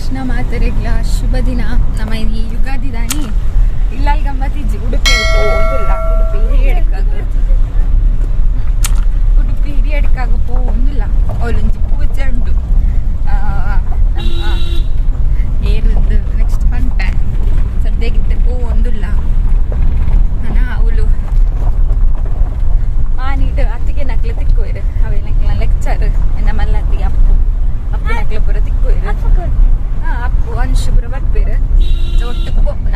ಕೃಷ್ಣ ಮಾತರೆಗ್ಲ ಶುಭ ದಿನ. ನಮ್ಮ ಈ ಯುಗಾದಿ ದಾನಿ ಇಲ್ಲಲ್ ಗಮ್ಮತ್ತಿಜ್ಜಿ ಉಡುಪಿ ಪೋವೊಂದುಲ್ಲ. ಉಡುಪಿ ಹಿರಿಯಡ್ಕಾಗ ಉಡುಪಿ ಹಿರಿಯಡ್ಕಾಗ ಪೋವೊಂದುಲ್ಲ. ಅವಳೊಂಜಿ ಪೂಜೆ ಉಂಟು ನಮ್ಮ ಏರುಂದು ನೆಕ್ಸ್ಟ್ ಪಂಪೆ ಸದ್ಯಗಿತ್ತೆ ಪೋವೊಂದುಲ್ಲ. ಅನ ಅವಳು ಮಾನಿಡು ಅತ್ತಿಗೆ ನಕ್ಲೆ ತಿಕ್ಕೋಯ್ರು ಅವೆ ನಕ್ಲ ಲೆಕ್ಚರ್ ಎನ್ನ ಮಲ್ಲ ಅತ್ತಿಗೆ ಅಪ್ಪು ಅಪ್ಪು ನಕ್ಲೆ ಪೂರ ತಿಕ್ಕೋಯ್ರು. ಅಪ್ಪು ಅಂಶು ಪೂರ ಬರ್ಪೇರು ಒಟ್ಟು ಪೋಪುನ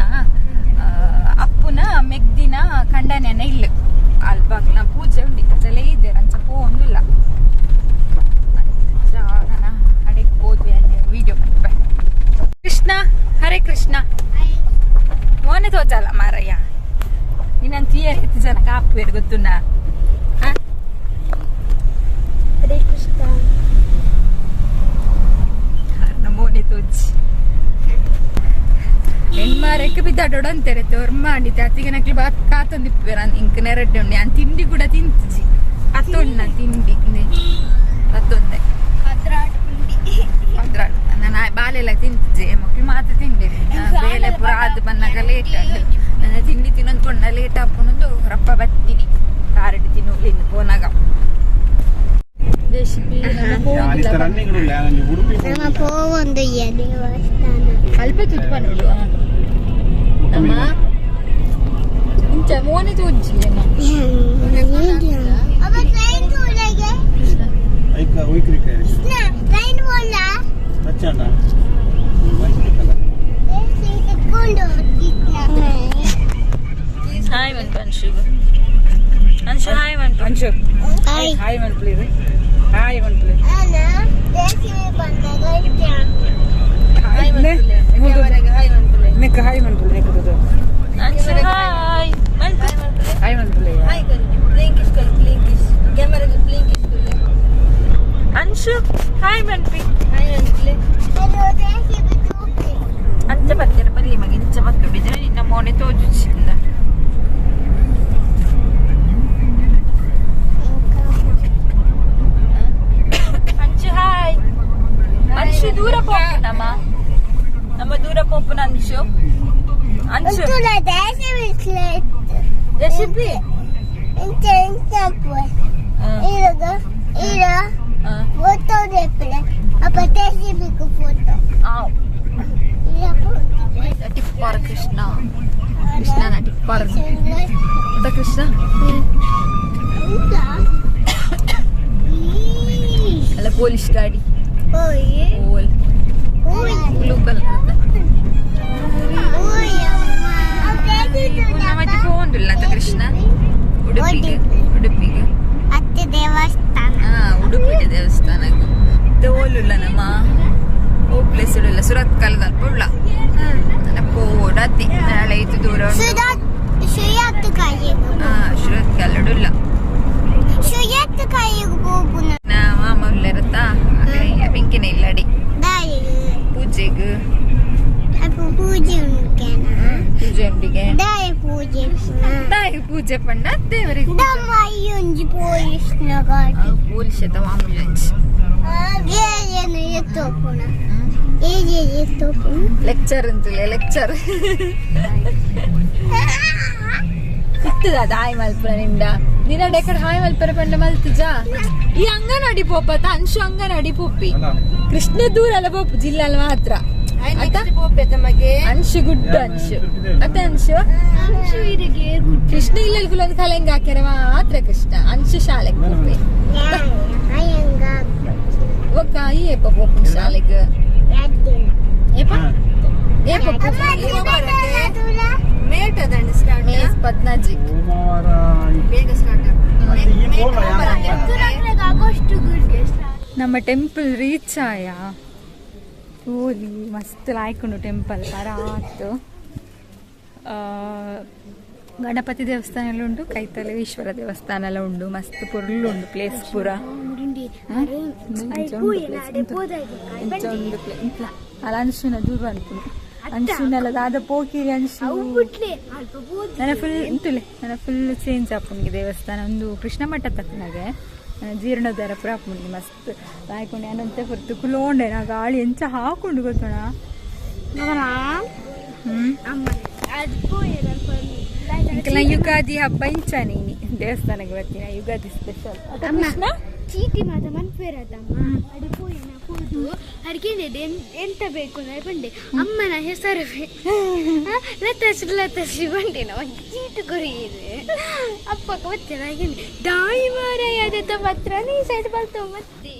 ಅಪ್ಪುನ ಮೆಗ್ದಿನ ಕಂಡನೆನ ಇಲ್ಲ ಅಲ್ಬಾಗ್ಲ ಪೂಜೆ ಉಂಡಿ ಜಲೆ ಇದೆ ಅಂಚ ಪೋವೊಂದುಲ್ಲ. ಅಂಚ ನನ್ನ ಕಡೆಗೆ ಹೋದ್ವಿ ಅಲ್ಲಿ ವಿಡಿಯೋ ಮಾಡ್ಪೆ. ಕೃಷ್ಣ ಹರೇ ಕೃಷ್ಣ ಮೋನೆ ತೋಚಲ್ಲ ಮಾರಯ್ಯ ನೀನಂತ ಹೆಚ್ಚು ಜನ ಕಾಪು ಗೊತ್ತುನಾ. ಹರೇ ಕೃಷ್ಣ ಮೋನೆ ತೋಜಿ ಹೆಣ್ಮಾರಕ್ಕೆ ಬಿದ್ದಾಡೋಡು ಅಂತಾರೆ ಒರ್ಮ ಅಂಡಿತೆ ಅತ್ತಿಗೆ ನಕ್ಲಿ ಬಾ ಕಾತೊಂದಿಪ್ಪೆ ನಾನು ಇಂಕ್ ನೆರಡ್ಡೆ ಉಂಡೆ ನಾನು ತಿಂಡಿ ಕೂಡ ತಿಂತಿಜಿ ಅತ್ತೊಂಡು ನಾನು ತಿಂಡಿ ಅತ್ತೊಂದೆ ಪದ್ರಾಡ್ ನಾನು ಬಾಲೆಲ್ಲ ತಿಂತಿಜೆ ಮಕ್ಳು ಮಾತ್ರ ತಿಂಡಿ ಬೇಲೆ ಪೂರ ಅದು ಬಂದಾಗ ಲೇಟ್ ಆಯ್ತು. ನನ್ನ ತಿಂಡಿ ತಿನ್ನೊಂದ್ಕೊಂಡ ಲೇಟ್ ಆಪುನೊಂದು ರಪ್ಪ ಬತ್ತೀನಿ ಕಾರಡಿ ತಿನ್ನು ಪೋನಾಗ. ನಮ್ಮ ಪೋವೊಂದು ದೇವಸ್ಥಾನ ಅಲ್ಪ ತುತ್ತು ಪನ್ನೊಡು ನಮ್ಮ ಇಂಚ ಮೋನೆ ತೋಜಿ. ಅವ ಟ್ರೈನ್ ತೋಲೆಗೆ ಟ್ರೈನ್ ಬೋಲ ಹಾಯ್ ಮನ್ಪು ಅನ್ಶು ಅನ್ಶು ಹಾಯ್ ಮನ್ಪು ಅಂಶು ಹಾಯ್ ಹಾಯ್ ಮನ್ಪುಲಿ ಹಾಯ್ ಮನ್ಪುಲಿ ಅಣ್ಣ ದೇಶಿ ಬಂದಾಗ ಹಾಯ್ ನೆಕ್ ಹಾಯ್ ಮನ್ಪುಲಿ ನೆಕ್ ದು ಅನ್ಶು ಹಾಯ್ ಮನ್ಪು ಹಾಯ್ ಮನ್ಪುಲಿ ಅನ್ಶು ಹಾಯ್ ಮನ್ಪಿ ಹಲೋ ದೇಶಿ ಬಿಟ್ಟು ಅಂಚ ಬರ್ತೀರ ಬರ್ಲಿ ಮಗ ಇಂಚ ಬತ್ತೊಡಿದ್ರೆ ನಿನ್ನ ಮೋನೆ ತೋಜುಚಿಂದ. ಅಂಚು ಹಾಯ್ ಅಂಶು ದೂರ ಪೋಪು ನಮ್ಮ ನಮ್ಮ ದೂರ ಪೋಪುನ ಅಂಶು ಅಂಶು ತುಲ ದೇಶಿ ಬಿಟ್ಲೆ ರೆಸಿಪಿ ಇಂಚ ಇಂಚ ಪೋ ಇರಗ ಇರ ಫೋಟೋ ದೇಪಲೆ ಅಪ್ಪ ದೇಶಿ ಬಿಕು ಫೋಟೋ ಇರ ಟಿಪ್ಪಾರ್ ಕೃಷ್ಣ ಕೃಷ್ಣನ ಟಿಪ್ಪಾರ್ ಅಂತ ಕೃಷ್ಣ ಅಲ್ಲ ಪೊಲೀಸ್ ಗಾಡಿ ಓಲ್ ಬ್ಲೂ ಕಲರ್ ಮತ್ತೆ ಪೋಂದುಲ್ಲ ಅಂತ ಕೃಷ್ಣ ಉಡುಪಿಗೆ ಉಡುಪಿಗೆ ಅತ್ತೆ ದೇವಸ್ಥಾನ ಹಾ ಉಡುಪಿ ದೇವಸ್ಥಾನಕ್ಕೆ ತೋಲುಲ್ಲ ನಮ್ಮ ಓ ಪ್ಲೇಸ್ ಉಳ್ಳ ಸುರತ್ ಕಲ್ದಲ್ಪ ಉಳ್ಳ ನನ್ನ ಪೋಡತಿ ನಾಳೆ ಇತ್ತು ದೂರ ಉಂಟು. ಸುಯಾತ್ ಕಾಯಿಗೆ ಹಾ ಸುರತ್ ಕಲ್ಲಡುಲ್ಲ ಸುಯಾತ್ ಕಾಯಿಗೆ ಹೋಗುನ ನಾ ಮಾಮ ಉಳ್ಳಿರತ್ತಾ ಪಿಂಕಿನ ಇಲ್ಲಡಿ ದಾಯಿ ಪೂಜೆಗ್ ಅಪ್ಪ ಪೂಜೆ ಉಂಟೇನ ಪೂಜೆ ಉಂಡಿಗೆ ದಾಯಿ ಪೂಜೆ ತಾಯಿ ಪೂಜೆ ಪಂಡ ದೇವರಿಗೆ ಪೂಜೆ. ದಮ್ಮಾಯಿ ಒಂಜಿ ಪೊಲೀಸ್ನ ಗಾಡಿ ಪೊಲೀಸ್ ಮಾಮೂಲಿ ಏನು ಎತ್ತೋಪುಣ ಏಜೆ ಎತ್ತೋಪುಣ ಲೆಕ್ಚರ್ ಅಂತಲೇ ಲೆಕ್ಚರ್ ಇತ್ತದ ಹಾಯ್ ಮಲ್ಪುರ ನಿಂದ ನಿನ್ನ ಡೆಕಡ್ ಹಾಯ್ ಮಲ್ಪರ ಪಂಡ ಮಲ್ತುಜಾ ಈ ಅಂಗನವಾಡಿ ಪೋಪತ ಅಂಶು ಅಂಗನವಾಡಿ ಪೋಪಿ ಕೃಷ್ಣ ದೂರ ಅಲ್ಲ ಪೋಪು ಜಿಲ್ಲಲ್ ಮಾತ್ರ ಆತ ಅಂಶು ಗುಡ್ಡು ಅಂಶು ಅತ್ತ ಅಂಶು ಕೃಷ್ಣ ಇಲ್ಲ ಒಂದು ಕಲೆಂಗ ಹಾಕ್ಯಾರ ಮಾತ್ರ ಕೃಷ್ಣ ಅಂಶು ಶಾಲೆಗೆ ಪೋಪಿ ಒಕ್ಕ ಈ ಏಪ ಪೋಪು ಶಾಲೆಗೆ ಏಪ ಏಪ ಮೇಸ್ ಪದ್ನಾಜಿ ನಮ್ಮ ಟೆಂಪಲ್ ರೀಚ್ ಆಯ ಓಲಿ ಮಸ್ತ್ ಲಾಯ್ಕುಂಡು ಟೆಂಪಲ್ ಪರಾತು ಗಣಪತಿ ದೇವಸ್ಥಾನ ಎಲ್ಲ ಉಂಟು ಕೈತಲೆ ಈಶ್ವರ ದೇವಸ್ಥಾನ ಎಲ್ಲ ಉಂಟು ಮಸ್ತ್ ಪೊರ್ಲು ಉಂಟು ಪ್ಲೇಸ್ ಪೂರ ಇಂಚ ಉಂಟು place ಇಂಚ ಉಂಟು ಪ್ಲೇ ಇಂತ್ಲ ಅಲ್ಲ ಅನ್ಸುನ ದೂರ ಅನ್ಪುನು ಅನ್ಸುನಲ್ಲ ದಾದ ಪೋಕಿರಿ ಅನ್ಸು ನನ್ನ ಫುಲ್ ಇಂತುಲೆ ನನ್ನ ಫುಲ್ ಚೇಂಜ್ ಆಪುನಿಗೆ ದೇವಸ್ಥಾನ ಒಂದು ಕೃಷ್ಣ ಮಠ ತಕ್ಕನಾಗೆ ಜೀರ್ಣೋದ್ಧಾರ ಪೂರ ಆಪುಂಡು ಮಸ್ತ್ ಲಾಯ್ಕೊಂಡು ಏನಂತೆ ಹೊರ್ತು ಕುಲೋಂಡೆ ನಾ ಗಾಳಿ ಎಂಚ ಹಾಕೊಂಡು ಗೊತ್ತೋಣ. ಯುಗಾದಿ ಹಬ್ಬ ಇಂಚ ನೀನಿ ದೇವಸ್ಥಾನಕ್ಕೆ ಬರ್ತೀನಿ, ಯುಗಾದಿ ಸ್ಪೆಷಲ್. ಅಮ್ಮ ಚೀಟಿ ಮಾತ ಮನ್ಪೇರದಮ್ಮ ಅಡಿ ಪೋಯಿನ ಕೂದು ಅಡಿಗೆ ಎಂತ ಬೇಕು ಅಂದ್ರೆ ಬಂಡೆ ಅಮ್ಮನ ಹೆಸರು ಲತಾಶ್ರೀ ಲತಾಶ್ರೀ ಬಂಡೆ ಒಂದು ಚೀಟು ಕೊರಿಯಿದೆ ಅಪ್ಪಕ್ಕ ಮತ್ತೆ ದಾಯಿ ಮಾರಾಯ ಮಾತ್ರ ನೀ ಸೈಡ್ ಬರ್ತವ ಮತ್ತೆ.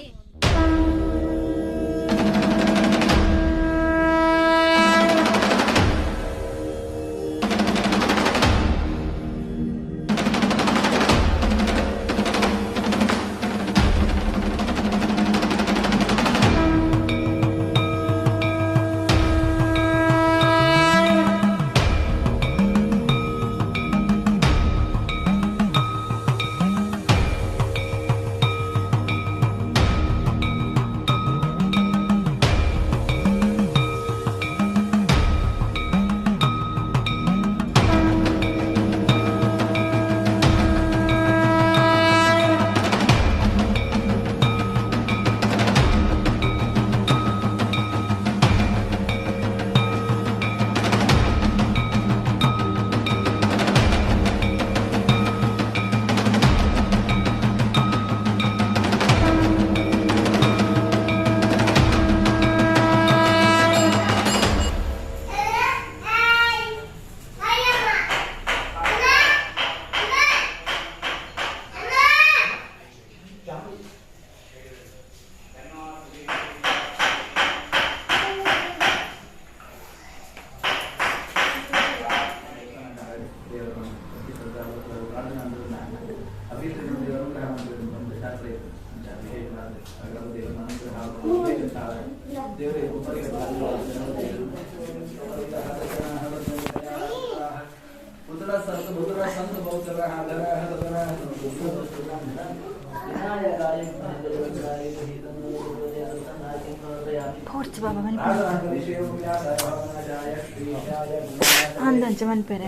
ಅಂದಂಚ ಮನ್ಪೆರೆ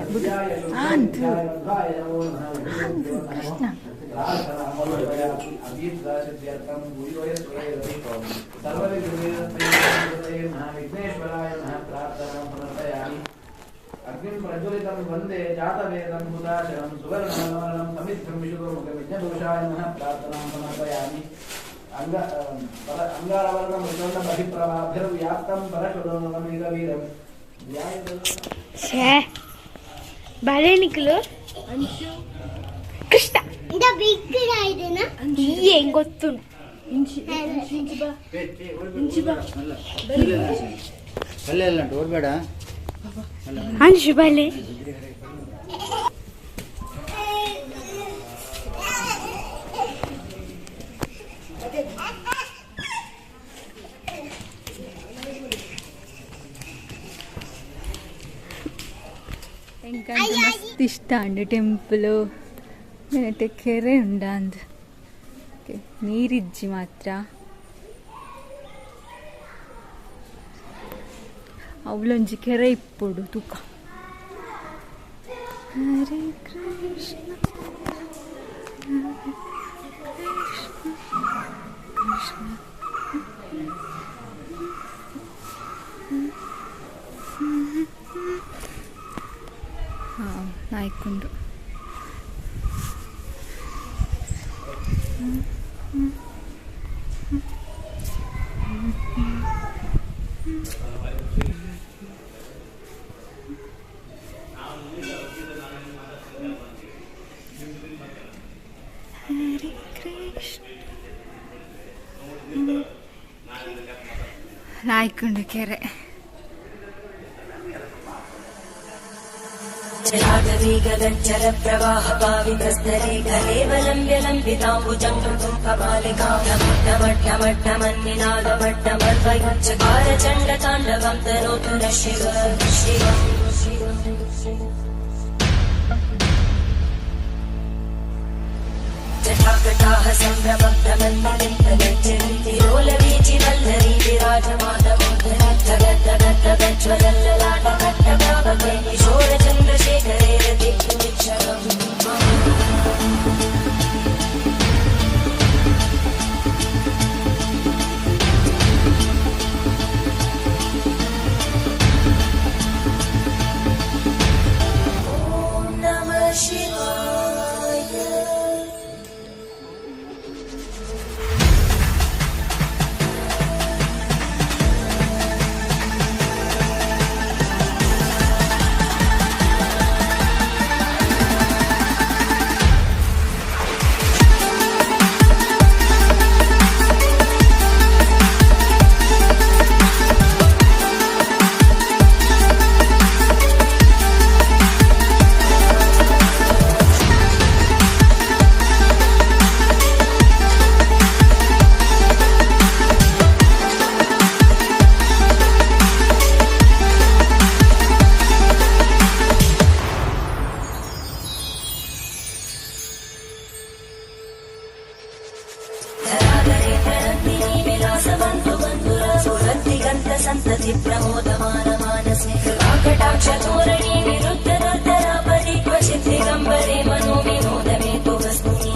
ಅಂದು ಅಂದು ಕೃಷ್ಣ. ಅಗ್ನಿಂ ಪ್ರಜ್ವಲಿತಂ ವಂದೇ ಜಾತವೇದಂ ಹುತಾಶನಂ ಸುವರ್ಣವರ್ಣಂ ಸಮಿದ್ಧಂ ವಿಶ್ವಮುಖವಿಜ್ಞದೋಷಾಯ ನಮಃ ಪ್ರಾರ್ಥನಾಂ ಸಮರ್ಪಯಾಮಿ. ಅಂಗಾರವರ್ಣಂ ಉಜ್ವಲ ಬಹಿಪ್ರಭಾಭಿರ್ವ್ಯಾಪ್ತಂ ಪರಶುರಮೀರವೀರಂ. ಛೇ ಬಳೆ ನಿಕ್ಲು ಕೃಷ್ಣ ಏನ್ ಗೊತ್ತು. ಅಂಶು ಬಲೆ ಎಂಕಂತ ಮಸ್ತ್ ಇಷ್ಟ ಅಂಡು ಟೆಂಪಲ್ ನೆನತೆ ಕೆರೆ ಉಂಡ ಅಂದ್ ನೀರಿಜ್ಜಿ ಮಾತ್ರ ಅವಳೊಂಜಿ ಕೆರೆ ಇಪ್ಪೊಡು ತೂಕ. ಹರೇ ಕೃಷ್ಣ ಕೃಷ್ಣ ಕೃಷ್ಣ. ನಾಯ್ಕೊಂಡು ಹರೇ ಕೃಷ್ಣ ನಾಯ್ಕೊಂಡು ಕೆರೆ. चकारचण्डताण्डवं तनोतु न शिव शिव जटाकटाः सम्भ्रमभ्रमन्निलिम्बलज्जन्तिरोलवीचिवल्लरी विराजमानमोदनद्धगद्धगद्धगज्ज्वलल्ललाटकट्टभावके किशोरचन्द्रशेखरे रतिक्षणम्. ಸಂತತಿ ಪ್ರಮೋದಮಾನ ಮಾನಸೆ ಕಟಾಕ್ಷ ಧೋರಣಿ ನಿರುದ್ಧ ದುರ್ಧರಾಪದಿ ಕ್ವಚಿತ್ ದಿಗಂಬರೆ ಮನೋ ವಿನೋದ ಮೇ ತು ವಸ್ತುನಿ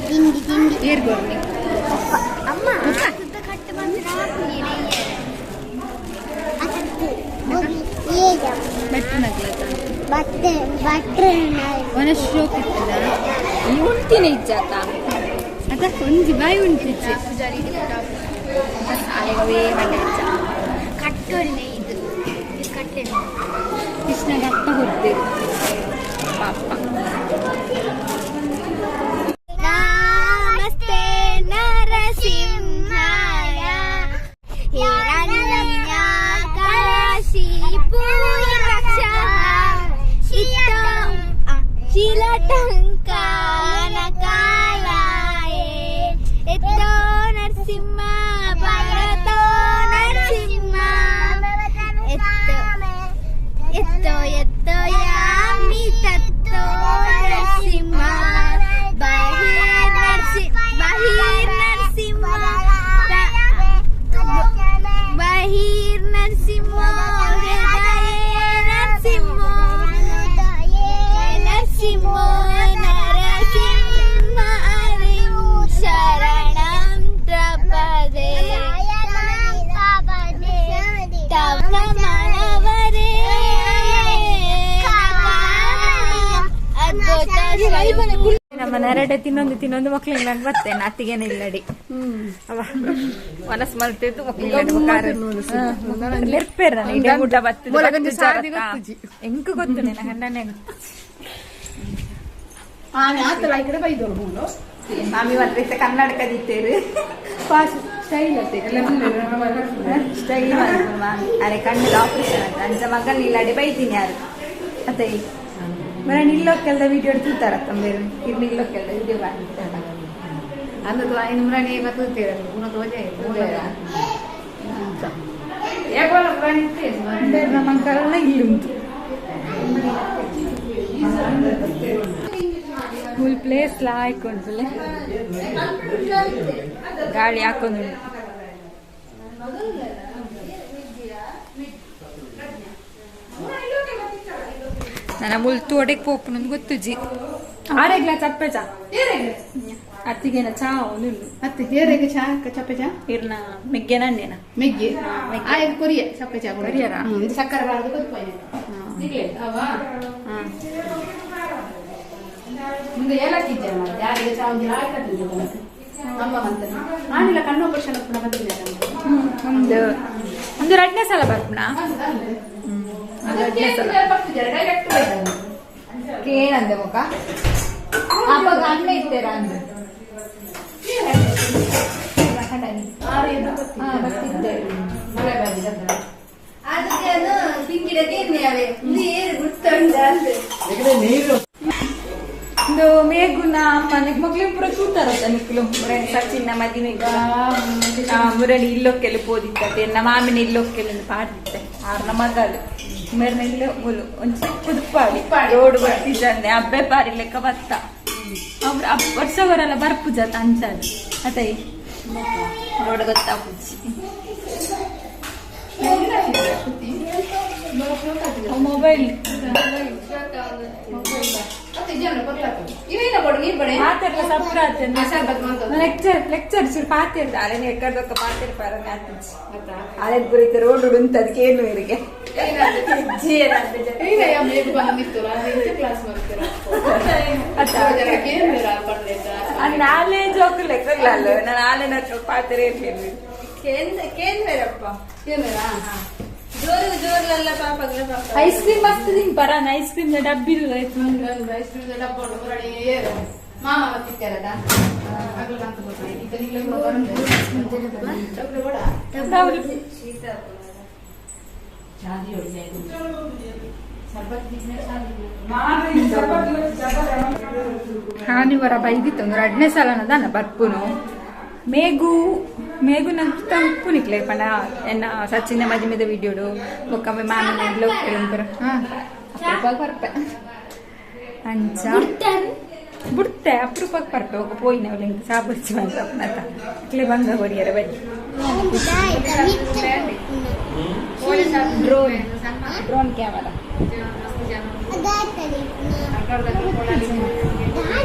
ತಿಂಡಿ ತಿಂಡಿ ಅಮ್ಮ ಕಟ್ಟು ಉಂಟಿನ ಇಜ್ಜಾತ ಅದ ಒಂಜಿ ಬಾಯಿ ಉಂಟಿಜ್ಜಿ ಕಟ್ಟೊಳ್ಳೆ ಇದು ಇದು ಕಟ್ಟೆ ಕೃಷ್ಣಗೆ ಅತ್ತ ಕೊಡ್ತೀವಿ ಪಾಪ. ನಮಸ್ತೆ ನರಸಿಂಹಾಯ ಶಿಲಟಂಕಾನಕಾಯಾಯೇ ಎತ್ತೋ ನರಸಿಂಹ ಭರತೋ ನರಸಿಂಹ ಎತ್ತೋ ಎತ್ತೋ ಎತ್ತೋ ಯಾಮಿ ತತ್ತೋ ನರಸಿಂಹ ಬಹಿರ್ ನರಸಿಂಹ ಬಹಿರ್ ನರಸಿಂಹ ಹೃದಯೇ ನರಸಿಂಹ ನರಸಿಂಹ ನರಸಿಂಹ ಹರಿಂ ಶರಣಂ ಪ್ರಪದೇ ತವ ಕಮಲವರೇ ಅದ್ಭುತ. ನಮ್ಮ ನರಡೆ ತಿನ್ನೊಂದು ತಿನ್ನೊಂದು ಮಕ್ಳಿಗೆ ನಂಗೆ ಬರ್ತೇನೆ ಅತ್ತಿಗೇನೆ ಇಲ್ಲಡಿ ಅವ ಮನಸ್ಸು ಮಲ್ತಿದ್ದು ಮಕ್ಳಿಗೆ ನೆರ್ಪೇರ್ ನಾನು ಇಡೀ ಊಟ ಬರ್ತದೆ ಎಂಕು ಗೊತ್ತು ನನ್ನ ಗಂಡನೇ ಗೊತ್ತು. ಮಾಮಿ ಮಾತ್ರ ಕನ್ನಡಕ ದಿತ್ತೇರು ಸ್ಟೈಲ್ ಸ್ಟೈಲ್ ಮಾಮಿ. ಅರೆ ಕಣ್ಣು ಆಪರೇಷನ್ ಅಂತ ಅಂಚ ಮಗನ್ ಇಲ್ಲಡಿ ಬೈತೀನಿ ಯಾರು ಅತ್ತೆ ಮರ ನಿಲ್ಲೋಕೆಲ್ದ ವಿಡಿಯೋ ತೂತಾರ ತಂಬೇರು ಇರ್ ನಿಲ್ಲೋಕೆಲ್ದ ವಿಡಿಯೋ ಮಾಡ್ತಾರ ಅಂದದ್ದು ಐನೂರನೇ ಮತ್ತು ನಮ್ಮ ಅಂಕಲ್ನ ಇಲ್ಲಿ ಉಂಟು ಫುಲ್ ಪ್ಲೇಸ್ ಲಾಯ್ಕ್ ಉಂಟು ಗಾಳಿ ಹಾಕೊಂಡು ನನ್ನ ಮುಲ್ತು ಒಡೆಗೆ ಪೋಪುನೊಂದು ಗೊತ್ತು ಜಿ ಆರೆಗ್ಲ ಚಪ್ಪೆ ಚಾ ಅತ್ತಿಗೆನ ಚಾ ಒಂದು ಅತ್ತೆ ಹೇರೆಗೆ ಚಾ ಚಪ್ಪೆ ಚಾ ಇರ್ನ ಮೆಗ್ಗೆ ನನ್ನೇನ ಮೆಗ್ಗಿ ಆಯ್ ಕೊರಿಯ ಚಪ್ಪೆ ಚಾ ಕೊರಿಯರಾ? ಇದು ಸಕ್ಕರೆ ಬಾರ್ದು ಕೊತ್ಪೋಯ್ ಮುಂದೆ ಏಲಕ್ಕಿ ಇದ್ದೆ ಮಾರ್ರೆ. ಯಾರಿಗೆ ಚಾ ಒಂದಿನ ಆಯ್ತು ಅಮ್ಮ ಮಂತನ ನಾನಿಲ್ಲ ಕಣ್ಣು ಆಪರೇಷನ್ ಕೂಡ ಬಂದಿಲ್ಲ. ಒಂದು ಒಂದು ಎರಡನೇ ಸಲ ಬರ್ಪುಣ ಕೇನಂದೆ ಮುಖ ಅಪ್ಪ ಅಣ್ಣ ಇತ್ತೇರ ಅಂದೆ ಬರ್ತಿದ್ದೆ. ಒಂದು ಮೇಗುನ ಅಮ್ಮ ಮಕ್ಳಿಗೆ ಪೂರ ತೂತಾರತ್ತ ನಿಕ್ಲು ಮುರಣಿ ಸಚಿನ್ನ ಮದಿಮೆಗ ಮುರಣಿ ಇಲ್ಲೊಕ್ಕೆಲ್ಲ ಪೋದಿತ್ತತೆ ನಮ್ಮ ಮಾಮಿನ ಇಲ್ಲೊಕ್ಕೆಲ್ಲ ಪಾಡ್ದಿತ್ತೆ ಆರ್ನ ಮಗಲು ಮೇರ್ನ ಇಲ್ಲೋ ಮುಲು ಒಂಚೂರು ಕುದುಪಾಡಿ ರೋಡ್ ಬರ್ತಿದ್ದಾನೆ ಅಬ್ಬೆ ಪಾರಿ ಲೆಕ್ಕ ಬತ್ತ ಅವ್ರ ವರ್ಷ ಬರಲ್ಲ ಬರ್ಪು ಜಾತ ಅಂಚಾದು ಅತೈ ರೋಡ್ ಗೊತ್ತಾಪುಜಿ ಮೊಬೈಲ್ ಲೆಕ್ಚರ್ ಲೆಕ್ಚರ್ ಚೂರು ಪಾತಿರ್ದ ಅಲೆ ಎಕ್ಕರ್ದೊಕ್ಕ ಪಾತಿರ್ಪಾರ ಆತಿಜಿ ಅಲೆ ಪುರಿತ ರೋಡ್ ಉಂಟು ಅದಕ್ಕೆ ಏನು ಇವರಿಗೆ ನಾಳೆ ಜೋಕು ಲೆಕ್ಕ ಅಲ್ಲ ನಾನು ಆಲೆ ಪಾತ್ರೆ ಇರ್ಲಿ. ಐಸ್ ಕ್ರೀಮ್ ಮಸ್ತ್ ತಿನ್ಪಾರ ಐಸ್ ಕ್ರೀಮ್ ಡಬ್ಬಿ ಹಾನಿವರ ಬೈದಿತ್ತು ಒಂದು ರಡ್ನೇ ಸಲನದಾನ ಬರ್ಪುನು ಮೇಗು ಮೇಗು ನಂಗೆ ಉಪ್ಪು ನಿಕ್ಲೆ ಪಂಡ ಎನ್ನ ಸಚಿನ ಮದಿಮೆದ ವಿಡಿಯೋಡು ಬೊಕ್ಕಮ್ಮೆ ಮಾಮನ ಬ್ಲಾಗ್ ಹಾಂ ಅಪರೂಪಕ್ಕೆ ಬರ್ಪೆ ಅಂಚ ಬಿಡ್ತೆ ಅಪರೂಪಕ್ಕೆ ಬರ್ಪೆ ఒక పోయిన ಅವ್ಳು ಸಾಬರ್ಚಿ ಬಂತ ಅಕ್ಲೆ ಬಂಗ ಹೊರಿಯರ ಬನ್ನಿ ಡ್ರೋನ್ ಡ್ರೋನ್ ಕ್ಯಾಮರಾ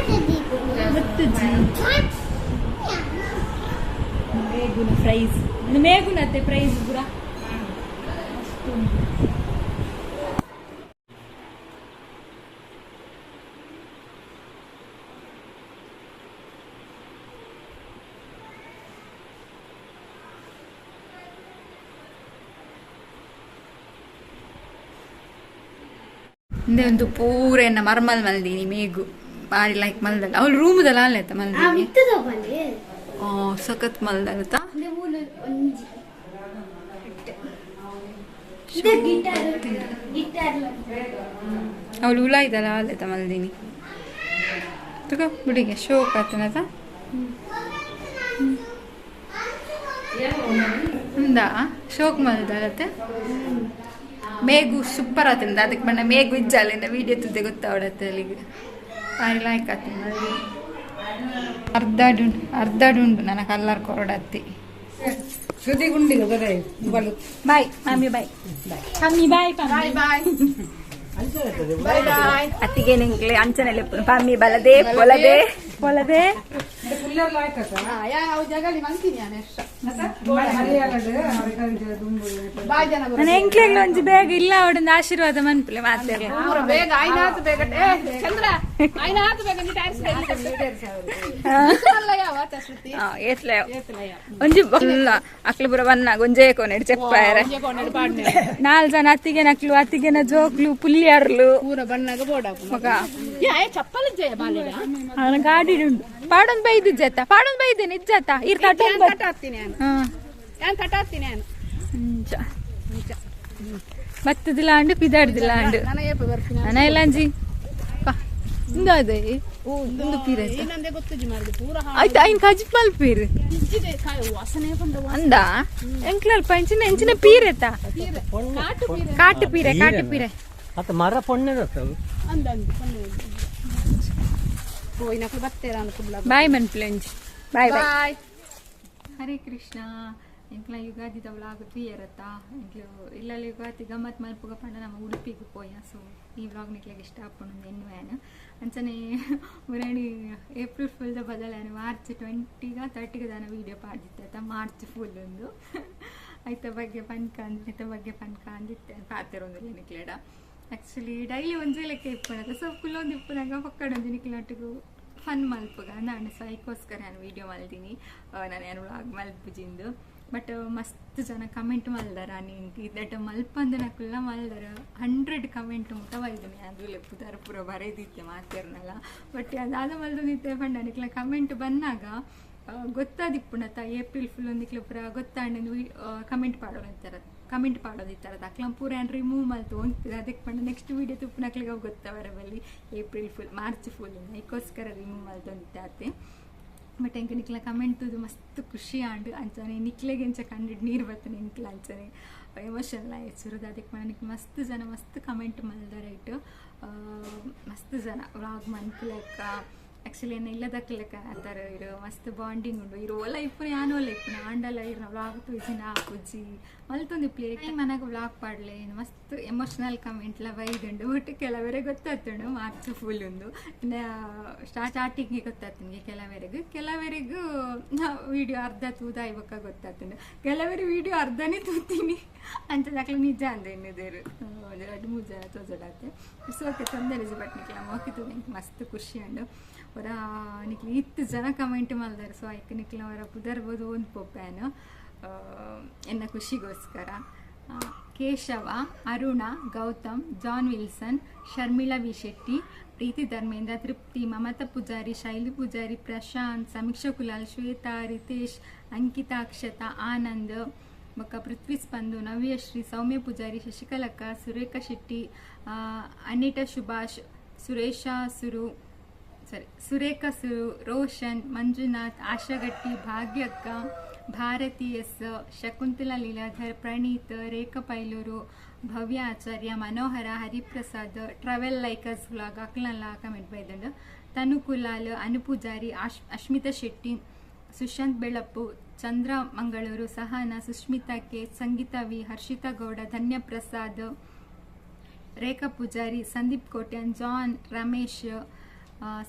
ಮೇಗುನ ಪ್ರೈಸ್ ಮೇಗುನತ್ತೆ ಪ್ರೈಸ್ ಪೂರ ಇಂದೆ ಒಂದು ಪೂರ ಎನ್ನ ಮರ್ಮಲ್ ಮಲ್ದೀನಿ ಮೇಗು ಬಾರಿ ಲೈಕ್ ಮಲ್ದಲ್ಲ ಅವಳು ರೂಮದಲ್ಲ ಅಲ್ಲ ಮಲ್ದೀನಿ ಓ ಸಖತ್ ಮಲ್ದಲ್ಲತ ಅವಳು ಉಲ ಇದ್ದಲ್ಲ ಅಲ್ಲತ ಮಲ್ದೀನಿ ತಗೋ ಬಿಡಿಗೆ ಶೋಕ್ ಆತನತ ఉందా ಶೋಕ್ ಮಲ್ದಲ್ಲತ್ತೆ ಮೇಗು ಸೂಪರ್ ಆತಂದ ಅದಕ್ಕೆ ಬಣ್ಣ ಮೇಗು ಇಜ್ಜಾಲಿಂದ ವೀಡಿಯೋ ತುದ್ದೆ ಗೊತ್ತಾವಡತ್ತೆ ಅಲ್ಲಿಗೆ ಬಾರಿ ಲೈಕ್ ಆತಂದ ಅರ್ಧ ಅರ್ಧ ಡುಂಡು ನನ್ನ ಕಲ್ಲರ್ ಕೊರಡತ್ತಿ ಬಾಯ್ ಮಾಮಿ bye mummy bye bye bye ಅತ್ತಿಗೆ ನಿಂಗ್ಲೆ ಅಂಚನೆಲೆ ಪಮ್ಮಿ ಬಲದೆ ಪೊಲದೆ ಪೊಲದೆ ನನ್ನ ಎಂಕ್ಲೆಗ್ಲ ಒಂಜಿ ಬೇಗ ಇಲ್ಲ ಅವಡೊಂದು ಆಶೀರ್ವಾದ ಮನ್ಪುಲೆ ಮಾತೆ ಒಂಜಿ ಅಕ್ಲು ಪೂರ ಬನ್ನಾಗ ಒಂಜೇ ಕೊನೆಡ್ ಚೆಪ್ಪಾಯರ ನಾಲ್ ಜನ ಅತ್ತಿಗೆ ನಕ್ಲು ಅತ್ತಿಗೆನ ಜೋಕ್ಲು ಪುಲ್ಲಿಯರ್ಲು ಮಗ ಅವನ ಗಾಡಿ ಉಂಟು ಪಾಡೊಂದು ಬೈದು ಜತ್ತ ಪಾಡೊಂದು ಬೈದೇನೆ ಇಜ್ಜತ್ತ ಇರ್ ಬತ್ತದಿಲ್ಲ ಅಂಡು ಪಿದಾಡ್ದಿಲ್ಲ ಅಂಡು ನನ ಎಲ್ಲ ಅಂಜಿ ಇಂದು ಅದೇ ಇಂದು ಪೀರ ಆಯ್ತು ಐನ್ ಕಜಿಪ್ ಮಲ್ಪೀರ್ ಅಂದ ಎಂಕ್ಲಲ್ಪ ಎಂಚಿನ ಎಂಚಿನ ಪೀರೆತ ಕಾಟು ಪೀರೆ ಕಾಟು ಪೀರೆ ಮರ ಪೊಣ್ಣೆ ಬಾಯ್ ಮನ್ಪ್ಲೆಂಜ್ ಬಾಯ್ ಬಾಯ್ ಹರೇ ಕೃಷ್ಣ ಎಂಕ್ಲ ಯುಗಾದಿದ ವ್ಲಾಗ್ ತುಯ್ಯರತ್ತ ಎಂಕ್ಲು ಇಲ್ಲಲ್ಲಿ ಯುಗಾದಿ ಗಮ್ಮತ್ ಮಲ್ಪುಗ ಪಂಡ ನಮ್ಮ ಉಡುಪಿಗೆ ಪೋಯ ಸೊ ಈ ವ್ಲಾಗ್ ನಿಕ್ಲೆಗ್ ಇಷ್ಟ ಆಪುಂಡು ಎನ್ನುವೇನು ಅಂಚನೆ ಮುರಣಿ ಏಪ್ರಿಲ್ ಫುಲ್ದ ಬದಲಾನ ಮಾರ್ಚ್ 20ಗ 30ಗ ದಾನ ವೀಡಿಯೋ ಪಾಡ್ದಿತ್ತ ಮಾರ್ಚ್ ಫುಲ್ ಒಂದು ಐತ ಬಗ್ಗೆ ಪನ್ಕ ಐತ ಬಗ್ಗೆ ಪನ್ಕ ಅಂದಿತ್ತೆ ಪಾತೆರೊಂದು ನಿಕ್ಲೆಡ ಆ್ಯಕ್ಚುಲಿ ಡೈಲಿ ಒಂಜೇ ಲೆಕ್ಕ ಇಪ್ಪುನಗ ಸೊ ಫುಲ್ ಒಂದು ಇಪ್ಪುನಾಗ ಪಕ್ಕಡೊಂಜಿ ನಿಕ್ಲೊಟ್ಟಿಗೂ ಫನ್ ಮಲ್ಪುಗ ನಾನು ಸೊ ಐಕೋಸ್ಕರ ನಾನು ವೀಡಿಯೋ ಮಲ್ದಿನಿ ನಾನು ಏನು ವ್ಲಾಗ್ ಮಲ್ಪುಜಿಂದು ಬಟ್ ಮಸ್ತ್ ಜನ ಕಮೆಂಟ್ ಮಲ್ದಾರ ನಿಂಗೆ ಇದಟ ಮಲ್ಪಂದು ನಕುಲ್ಲ ಮಲ್ದಾರ 100 ಕಮೆಂಟ್ ಮುಟ ಬೈದಿನಿ ಅದು ಲೆಪ್ಪುದಾರ ಪೂರ ಬರೇದಿತ್ತೆ ಮಾತಿರ್ನಲ್ಲ ಬಟ್ ಅದಾದ ಮಲ್ದೊಂದಿತ್ತೆ ಪಂಡ ನಿಕ್ಲ ಕಮೆಂಟ್ ಬಂದಾಗ ಗೊತ್ತಾದಿಪ್ಪುಣತ ಏಪ್ರಿಲ್ ಫುಲ್ ಒಂದಿಕ್ಲ ಪೂರ ಗೊತ್ತಾಂಡ ಕಮೆಂಟ್ ಪಾಡೋಣ ಕಮೆಂಟ್ ಪಾಡೋದಿತ್ತರ ಅಕ್ಲ ಪೂರ ಏನು ರಿಮೂವ್ ಮಲ್ತು ಒಂತಿದೆ ಅದಕ್ಕೆ ಪಂಡ ನೆಕ್ಸ್ಟ್ ವೀಡಿಯೋ ತುಪ್ಪನಕ್ಲಿಗೆ ಅವು ಗೊತ್ತವರ ಬಲ್ಲಿ ಏಪ್ರಿಲ್ ಫುಲ್ ಮಾರ್ಚ್ ಫುಲ್ ಅದಕ್ಕೋಸ್ಕರ ರಿಮೂವ್ ಮಲ್ತೊಂದಿತ್ತೆ ಅತ್ತೆ ಬಟ್ ಎಂಕ ನಿಕ್ಲ ಕಮೆಂಟ್ ತುದು ಮಸ್ತ್ ಖುಷಿ ಆಂಡು ಅಂಚನೆ ನಿಕ್ಲೆಗೆ ಎಂಚ ಕಂಡಿಡ್ ನೀರು ಬರ್ತನೆ ಎಂಕ್ಲ ಅಂಚನೆ ಎಮೋಷನಲ್ ಆಯ್ತು ಅದಕ್ಕೆ ಪಂಡ ನಿಕ್ ಮಸ್ತ್ ಜನ ಮಸ್ತ್ ಕಮೆಂಟ್ ಮಲ್ದಾರ ಇಟ್ಟು ಮಸ್ತ್ ಜನ ವ್ಲಾಗ್ ಮನ್ಪುಲೆಕ್ಕ ಆ್ಯಕ್ಚುಲಿ ಏನ ಇಲ್ಲದಕ್ಲೆಕ್ಕ ಆತರ ಇರು ಮಸ್ತ್ ಬಾಂಡಿಂಗ್ ಉಂಡು ಇರು ಓಲ ಇಪ್ಪುನ ಯಾನು ಓಲ ಇಪ್ಪುನ ಆಂಡಲ ಇರು ವ್ಲಾಗ್ ತೂಜಿನ ಪುಜ್ಜಿ ಮಲ್ತೊಂದು ಪ್ಲೇ ಮನಗ ವ್ಲಾಗ್ ಪಾಡ್ಲೆ ಮಸ್ತ್ ಎಮೋಷನಲ್ ಕಮೆಂಟ್ಲ ಬೈದುಂಡು ಒಟ್ಟು ಕೆಲವರೆ ಗೊತ್ತಾತುಂಡು ಮಾರ್ಚ್ ಫುಲ್ ಉಂದು ಸ್ಟಾರ್ಟಿಂಗ್ಗೆ ಗೊತ್ತಾತುಂಗೆ ಕೆಲವರೆಗೂ ಕೆಲವರಿಗೂ ವೀಡಿಯೋ ಅರ್ಧ ತೂದ ಇವಾಗ ಗೊತ್ತಾತುಂಡು ಕೆಲವರು ವೀಡಿಯೋ ಅರ್ಧನೇ ತೂತೀನಿ ಅಂತದಾಕ್ಲ ನಿಜ ಅಂದ ಎನ್ನುದೇರು ಒಂದು ಎರಡು ಮೂರು ಜನ ತೋಜಡಾತೆ it's okay ತೊಂದರೆ ಬಟ್ ನಿಕ್ಲ ಮೋಕೆ ತೂದು ಮಸ್ತ್ ಖುಷಿ ಅಂಡು ಅವರ ನಿಕ್ಲ ಇತ್ತು ಜನ ಕಮೆಂಟ್ ಮಲ್ದಾರೆ ಸೊ ಐಕ್ ನಿಕ್ಲ ಅವರ ಪುದರ್ಬೋದು ಒಂದು ಪೊಪ್ಪಾನು ಎನ್ನ ಖುಷಿಗೋಸ್ಕರ Keshava, Aruna, Gautam, John Wilson, Sharmila V Shetty, Preethi Dharmendra, Trupti, Mamata Pujari, Shaili Pujari, Prashanth, Samiksha Kulal, Shweta, Ritesh, Ankita, Akshata, Anand, ಬೊಕ್ಕ ಪೃಥ್ವಿ ಸ್ಪಂದು, ನವ್ಯಶ್ರೀ, ಸೌಮ್ಯ ಪೂಜಾರಿ, ಶಶಿಕಲಕ್ಕ, ಸುರೇಖ ಶೆಟ್ಟಿ, ಅನಿತಾ ಸುಭಾಷ್, ಸುರೇಶ ಸುರು ಸಾರಿ ಸುರೇಖ ಸುರು, ರೋಷನ್, ಮಂಜುನಾಥ್, ಆಶಾಗಟ್ಟಿ, ಭಾಗ್ಯಕ್ಕ, Bharathi S, Shakuntala Leeladhar, Praneeth, Rekha Pailur, Bhavya Acharya, Manohara, Hariprasad, travel likers vlog ಅಕ್ಲಲ್ಲ ಕಮೆಂಟ್ ಬೈದಂಡು, Tanu Kulal, Anupoojari, Ashmitha Shetty, Sushanth Belapu, Chandra Mangaluru, Sahana, Sushmitha K, Sangeetha V, Harshitha Gowda, Dhanya Prasad, Rekha Poojary, Sandeep Kotian, John, Ramesh,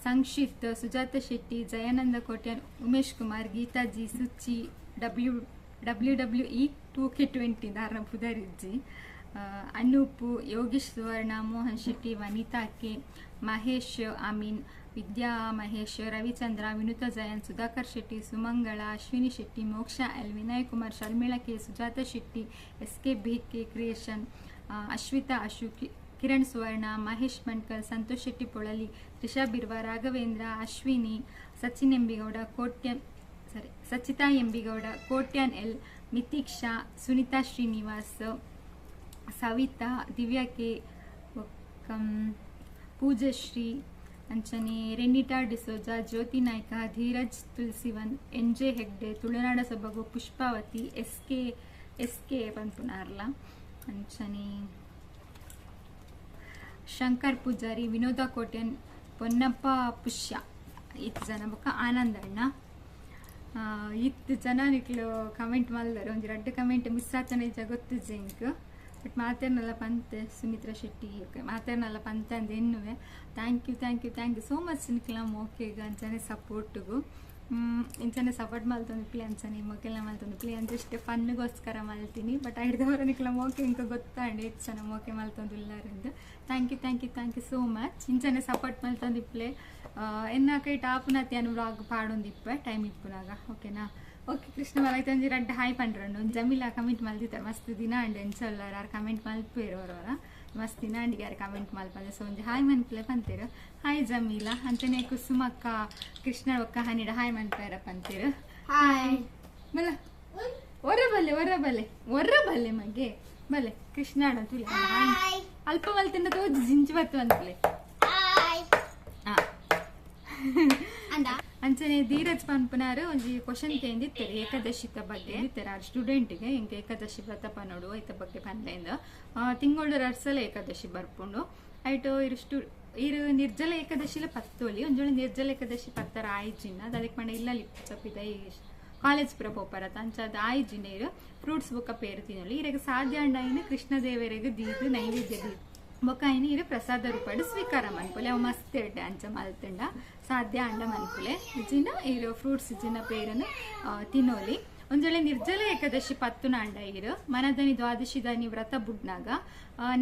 Sankshith, Sujatha Shetty, Jayananda Kotian, Umesh Kumar, Geetha G, Suchi, W W W E 2K20 ದಾರನ ಪುದರಿಜ್ಜಿ, ಅನೂಪ್, ಯೋಗೇಶ್ ಸುವರ್ಣ, ಮೋಹನ್ ಶೆಟ್ಟಿ, ವನಿತಾ K, Mahesh Amin, ವಿದ್ಯಾ ಮಹೇಶ್, ರವಿಚಂದ್ರ, ವಿನುತಾ ಜಯನ್, ಸುಧಾಕರ್ ಶೆಟ್ಟಿ, ಸುಮಂಗಳ, ಅಶ್ವಿನಿ ಶೆಟ್ಟಿ, ಮೋಕ್ಷ L, Vinay Kumar, Sharmila K, Sujata Shetty, S K B K creation, Ashwitha Ashu, Kiran Suvarna, Mahesh Mankal, Santosh Shetty Polali, Trisha Birva, Raghavendra, Ashwini, Sachin Embigowda, Kotyan sorry Sachita Embigowda, Kotian L, Mitiksha, Sunita Srinivas, Savita, Divya K, Poojashree, ಅಂಚನೆ Renita D'Souza, Jyothi Naik, Dheeraj Tulasivan, N J Hegde, ತುಳುನಾಡ ಸೊಬಗು, Pushpavathi, S K S K ಪನ್ಪುನಾರ್ಲ, ಅಂಚನೆ ಶಂಕರ್ ಪೂಜಾರಿ, ವಿನೋದ ಕೋಟ್ಯನ್, ಪೊನ್ನಪ್ಪ ಪುಷ್ಯ, ಇತ್ತು ಜನ ಬೊಕ್ಕ ಆನಂದಣ್ಣ. ಇತ್ತು ಜನ ನಿಕ್ಲು ಕಮೆಂಟ್ ಮಲ್ದರು. ಒಂಜಿ ರಡ್ಡ್ ಕಮೆಂಟ್ ಮಿಸ್ ಆತನ ಇಜ್ಜ ಗೊತ್ತಿಜ್ಜಿ ಎಂಕ್, ಬಟ್ ಮಾತೆರ್ನಲ್ಲ ಪಂತೆ ಸುಮಿತ್ರಾ ಶೆಟ್ಟಿ, ಓಕೆ, ಮಾತೆರ್ನಲ್ಲ ಪಂತೆ ಅಂದ್ ಎನ್ನುವೆ. Thank you, thank you, thank you so much ನಿಕ್ಲ ಮೋಕೆಗ್ ಅಂಚನೆ ಸಪೋರ್ಟ್ಗು. ಇಂಚನೆ ಸಪೋರ್ಟ್ ಮಲ್ತೊಂದು ಪ್ಲೇ, ಅಂಚನೆ ಮೊಕೆಲ್ಲ ಮಲ್ತೊಂದು ಪ್ಲೇ ಅಂತ ಇಷ್ಟೇ ಫನ್ಗೋಸ್ಕರ ಮಲ್ತೀನಿ. ಬಟ್ ಐಡ್ದವರ ನಿಕ್ಲ ಮೋಕೆ ಇಂಕ ಗೊತ್ತಾಂಡೆ ಹೆಚ್ಚು ಜನ ಮೋಕೆ ಮಲ್ತೊಂದು ಉಲ್ಲಾರಂದು. Thank you, thank you, thank you so much. ಇಂಚನೆ ಸಪೋರ್ಟ್ ಮಲ್ತೊಂದು ಇಪ್ಲೆ. ಎನ್ನ ಕೈ ಟಾಪುನತಿ ಅನು ವ್ಲಾಗ್ ಪಾಡೊಂದಿಪ್ಪೆ ಟೈಮ್ ಇಪ್ಪುನಾಗ, ಓಕೆನಾ? ಓಕೆ, ಕೃಷ್ಣ ಮಲೈತೆ ಒಂಜಿ ರಡ್ಡ್ ಹಾಯ್ ಪಂಡ್ರಂಡು. ಒಂದು ಜಮೀಲ ಕಮೆಂಟ್ ಮಲ್ದಿತ್ತಾರೆ ಮಸ್ತ್ ದಿನ ಅಂಡ್ ಎಂಚೊಲ್ಲಾರ ಆರ್ ಕಮೆಂಟ್ ಮಲ್ಪೇರು ಅವರವರ ಮಸ್ತ್ ದಿನ ಅಂಡಿಗೆ ಯಾರು ಕಮೆಂಟ್ ಮಲ್ಪಂದೆ. ಸೊ ಒಂಜಿ ಹಾಯ್ ಮನ್ಪುಲೆ ಪಂತೇರು. ಹಾಯ್ ಜಮೀಲ. ಅಂಚನೆ ಕುಸುಮಕ್ಕ ಕೃಷ್ಣ ಒಕ್ಕ ಹನಿಡ ಹಾಯ್ ಮನ್ಪೇರ ಪಂತೇರು. ಹಾಯ್. ಮಲ್ಲ ಒರ ಬಲ್ಲೆ, ಒರ ಬಲ್ಲೆ, ಒರ ಬಲ್ಲೆ ಮಗೆ ಬಲ್ಲೆ ಕೃಷ್ಣ ತುಲೆ ಅಲ್ಪ ಮಲ್ತಿಂದ ತೋಜಿ ಜಿಂಚಿ ಬತ್ತು ಅಂತಲೆ. ಅಂಚನೆ ಧೀರಜ್ ಪನ್ಪುನಾರು ಒಂಜಿ ಕ್ವಶನ್ ಕೇಂದಿತ್ತಾರೆ ಏಕಾದಶಿತ ಬಗ್ಗೆ ಇತ್ತಾರೆ. ಆ ಸ್ಟೂಡೆಂಟ್ಗೆ ಎಂಕ್ ಏಕಾದಶಿ ವ್ರತ ಪನೋಡು ಐತ ಬಗ್ಗೆ ಪನ್ಲೆಂದು. ತಿಂಗಳು ರಡ್ಸಲ ಏಕಾದಶಿ ಬರ್ಪುಂಡು. ಐಟು ಇರು ಸ್ಟೂ ಇರು ನಿರ್ಜಲ ಏಕಾದಶಿಲ ಪತ್ತೋಲಿ ಒಂಜೋಳಿ ನಿರ್ಜಲ ಏಕಾದಶಿ ಪತ್ತರ ಆಯ್ಜಿನ ಅದಕ್ಕೆ ಪಂಡ ಇಲ್ಲ ಚಪ್ಪಿದ ಈ ಕಾಲೇಜ್ ಪುರ ಪೋಪರತ ಅಂಚಾದ ಆಯ್ಜಿನ ಇರು ಫ್ರೂಟ್ಸ್ ಬೊಕ್ಕ ಪೇರು ತಿನ್ನೋಲಿ. ಇರಗ ಸಾಧ್ಯ ಅಂಡ ಕೃಷ್ಣ ದೇವರಿಗೆ ದೀದು ನೈವೇದ್ಯ ದೀದು ಬೊಕ್ಕ ಐನ ಇರು ಪ್ರಸಾದ ರೂಪಡು ಸ್ವೀಕಾರ ಮನ್ಪುಲೆ. ಅವು ಮಸ್ತ್ ಎಡ್ಡೆ ಅಂಚ ಮಲ್ತುಂಡ ಸಾಧ್ಯ ಅಂಡ ಮನ್ಪುಲೆ ಜಿನ ಇರು ಫ್ರೂಟ್ಸ್ ಜಿನ ಪೇರನ್ನು ತಿನ್ನೋಲಿ. ಒಂಜೊಳೆ ನಿರ್ಜಲ ಏಕಾದಶಿ ಪತ್ತುನ ಅಂಡ ಇರು ಮನದನಿ ದ್ವಾದಶಿ ದಾನಿ ವ್ರತ ಬುಡ್ನಾಗ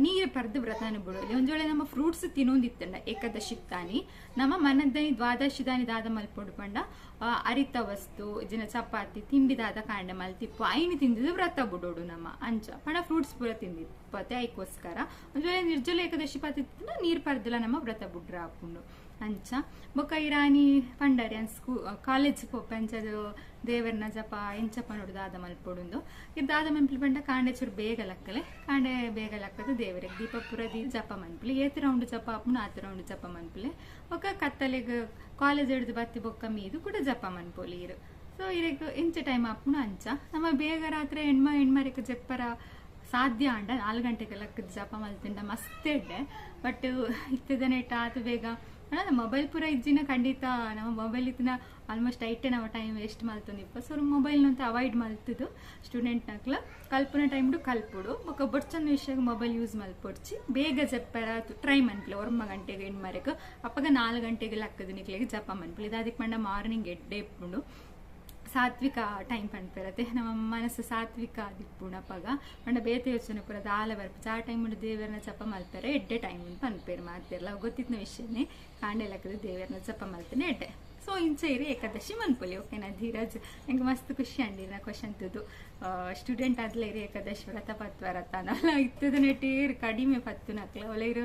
ನೀರು ಪರ್ದು ವ್ರತನ ಬುಡೋಲಿ. ಒಂಜೊಳೆ ನಮ್ಮ ಫ್ರೂಟ್ಸ್ ತಿನ್ನೊಂದಿತ್ತಂಡ ಏಕಾದಶಿ ತಾನಿ ನಮ್ಮ ಮನದನಿ ದ್ವಾದಶಿ ದಾನಿ ದಾದ ಮಲ್ಪೊಡು ಪಂಡ ಅರಿತ ವಸ್ತು ಜಿನ ಚಪಾತಿ ತಿಂಡಿ ದಾದ ಕಾಂಡ ಮಲ್ತಿಪ್ಪು ಐನು ತಿಂದಿದ್ದು ವ್ರತ ಬುಡೋಡು ನಮ್ಮ ಅಂಚ ಪಂಡ ಫ್ರೂಟ್ಸ್ ಪೂರ ತಿಂದಿಪ್ಪತೆ ಐಕೋಸ್ಕರ. ಒಂಜೊಳೆ ನಿರ್ಜಲ ಏಕಾದಶಿ ಪತ್ತಿನ ನೀರು ಪರ್ದಲ ನಮ್ಮ ವ್ರತ ಬುಡ್ರ ಹಾಕೊಂಡು ಅಂಚ. ಬೊಕ್ಕ ಇರಾನಿ ಪಂಡರಿ ಅನ್ ಸ್ಕೂ ಕಾಲೇಜ್ ಪೋಪೆ ಅಂಚದು ದೇವರನ ಜಪ ಎಂಚ ಪನೋಡು ದಾದ ಮಲ್ಪೊಡುಂದು. ಇದು ದಾದ ಮನ್ಪುಲಿ ಪಂಡ ಕಾಂಡೆ ಚೂರು ಬೇಗ ಲಕ್ಕಲೆ ಕಾಂಡೆ ಬೇಗ ಲಕ್ಕದು ದೇವರಿಗೆ ದೀಪಪುರ ದೀ ಜಪ ಮನ್ಪುಲಿ ಏತ್ ರೌಂಡ್ ಜಪ ಆಪುಂಡು ಆತ ರೌಂಡ್ ಜಪ ಮನ್ಪುಲೆ. ಬೊಕ್ಕ ಕತ್ತಲೆಗ್ ಕಾಲೇಜ್ ಹಿಡ್ದು ಬತ್ತಿ ಬೊಕ್ಕ ಮೀದು ಕೂಡ ಜಪ ಮನ್ಪೊಲಿ ಇರು. ಸೊ ಇರಗ್ ಎಂಚ ಟೈಮ್ ಆಪುಂಡು ಅಂಚ ನಮ್ಮ ಬೇಗ ರಾತ್ರಿ ಹೆಣ್ಮ ಹೆಣ್ಮರಿಕ್ ಜಪ್ಪರ ಸಾಧ್ಯ ಅಂಡ 4 ಗಂಟೆಗೆ ಲಕ್ಕದ ಜಪ ಮಲ್ತಿಂಡ ಮಸ್ತ್ ಎಡ್ಡೆ. ಬಟ್ ಇತ್ತದನೇಟ ಆತು ಬೇಗ ಮೊಬೈಲ್ ಪೂರ ಇಜ್ಜಿನ ಖಂಡಿತ ನಮ್ಮ ಮೊಬೈಲ್ ಇತ್ತಿನ ಆಲ್ಮೋಸ್ಟ್ ಐಟೆ ನಮ್ಮ ಟೈಮ್ ವೇಸ್ಟ್ ಮಲ್ತೊಂದಿಪ್ಪ. ಸೊ ಮೊಬೈಲ್ ಅಂತ ಅವಾಯ್ಡ್ ಮಲ್ತದು ಸ್ಟೂಡೆಂಟ್ ನಕ್ಲ ಕಲ್ಪನ ಟೈಮ್ ಕಲ್ಪುಡು. ಬೊಕ್ಕ ಬೊಡ್ಚಂದ ವಿಷಯ ಮೊಬೈಲ್ ಯೂಸ್ ಮಲ್ಪೊಡ್ಚಿ ಬೇಗ ಜಪ್ಪರ ಟ್ರೈ ಮನ್ಪುಲೆ 9 ಗಂಟೆಗೆ ಹೆಣ್ಮರೆಕ್ ಅಪ್ಪಗ 4 ಗಂಟೆಗೆ ಲಕ್ಕದು ನಿಕ್ಲೆಗೆ ಜಪ ಮನ್ಪುಲೆ. ಇದು ಪಂಡ ಮಾರ್ನಿಂಗ್ ಎಡ್ಡೆ ಇಪ್ಪುಂಡು ಸಾತ್ವಿಕ ಟೈಮ್ ಪನ್ಪೆರತೆ ನಮ್ಮ ಮನಸ್ಸು ಸಾತ್ವಿಕ ದಿಪ್ಪುಂಡು ಅಪ್ಪಗ ಪಂಡ ಬೇತೆ ಯೋಚನೆ ಪೂರ ದಾಲ ಬರ್ಪು ಆ ಟೈಮ್ ದೇವರನ್ನ ಜಪ ಮಲ್ಪೆರೆ ಎಡ್ಡೆ ಟೈಮ್ ಪನ್ಪೇರು ಮಾತಿರ್ಲ ಗೊತ್ತಿದ್ನ ವಿಷಯನೇ ಕಾಂಡೆ ಲಕ್ಕದ ದೇವರನ್ನ ಜಪ ಮಲ್ತನೆ ಎಡ್ಡೆ. ಸೊ ಇಂಚ ಇರು ಏಕಾದಶಿ ಮನ್ಪೊಲಿ ಓಕೆನಾ ಧೀರಜ್ ಎಂಕ್ ಮಸ್ತ್ ಖುಷಿ ಆಂಡ್ ಕ್ವಶನ್ ತೂದು. ಸ್ಟೂಡೆಂಟ್ ಆದ್ಲ ಇರು ಏಕಾದಶಿ ವ್ರತ ಪತ್ವರತ ನಲ್ಲ ಇತ್ತದ ನೆಟ್ ಕಡಿಮೆ ಪತ್ತುನಕ್ಲ ಒಲ ಇರು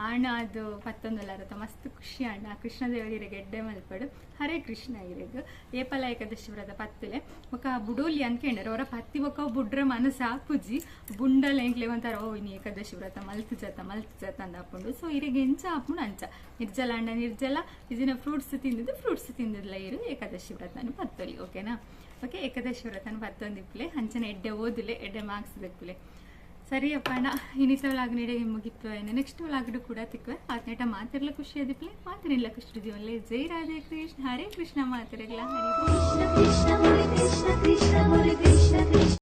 ಆಣ ಅದು ಪತ್ತೊಂದುಲ್ಲಾರತ ಮಸ್ತ್ ಖುಷಿ ಆಂಡ್. ಆ ಕೃಷ್ಣ ದೇವರಿಗೆ ಎಡ್ಡೆ ಮಲ್ಪಡು. ಹರೇ ಕೃಷ್ಣ ಇರೆಗ್ ಏಪಲ ಏಕಾದಶಿ ವ್ರತ ಪತ್ತುಲೆ ಬೊಕ ಬುಡೋಲಿ ಅನ್ಕೇಂಡರ್ ಅವರ ಪತ್ತಿ ಬೊಕ ಬುಡ್ರ ಮನಸ್ಸು ಆಪುಜಿ ಬುಂಡಲ ಎಂಕ್ಲೆ ಒಂಥರ ಓ ಇನಿ ಏಕಾದಶಿ ವ್ರತ ಮಲ್ತು ಜತ ಮಲ್ತು ಜತ ಅಂದ್ ಆಪುಂಡು. ಸೊ ಇರೆಗ್ ಎಂಚ ಆಪುಂಡು ಅಂಚ ನಿರ್ಜಲ ಅಂಡ ನಿರ್ಜಲ ಇದಿನ ಫ್ರೂಟ್ಸ್ ತಿಂದಿದ್ದು ಫ್ರೂಟ್ಸ್ ತಿಂದಿದ್ಲ ಇರು ಏಕಾದಶಿ ವ್ರತನು ಪತ್ತೊಲಿ ಓಕೆನಾ. ಓಕೆ ಏಕಾದಶಿ ವ್ರತನು ಪತ್ತೊಂದಿಪ್ಪುಲೆ ಅಂಚನೆ ಎಡ್ಡೆ ಓದುಲೆ ಎಡ್ಡೆ ಮಾರ್ಕ್ಸ್ ದೆಪ್ಪುಲೆ. ಸರಿಯಪ್ಪ ಅಣ್ಣ ಇನ್ನಿತ ವ್ಲಾಗ್ ನೀಡೆ ಮುಗಿತ್ತು. ನೆಕ್ಸ್ಟ್ ವ್ಲಾಗ್ ಕೂಡ ತಿಕ್ಕುವೆ. ಆತ್ನೇಟ ಮಾತಿರ್ಲ ಖುಷಿ ಅದಿಪ್ಲೆ ಮಾತಿನಿಲ್ಲ ಖುಷಿ ಜೀವನಲೆ. ಜೈ ರಾಧೆ ಕೃಷ್ಣ ಹರೇ ಕೃಷ್ಣ ಮಾತಿರಗ್ಲ ಹರಿ ಕೃಷ್ಣ ಕೃಷ್ಣ ಮುರಿ ಕೃಷ್ಣ ಕೃಷ್ಣ ಮುರಿ ಕೃಷ್ಣ ಕೃಷ್ಣ.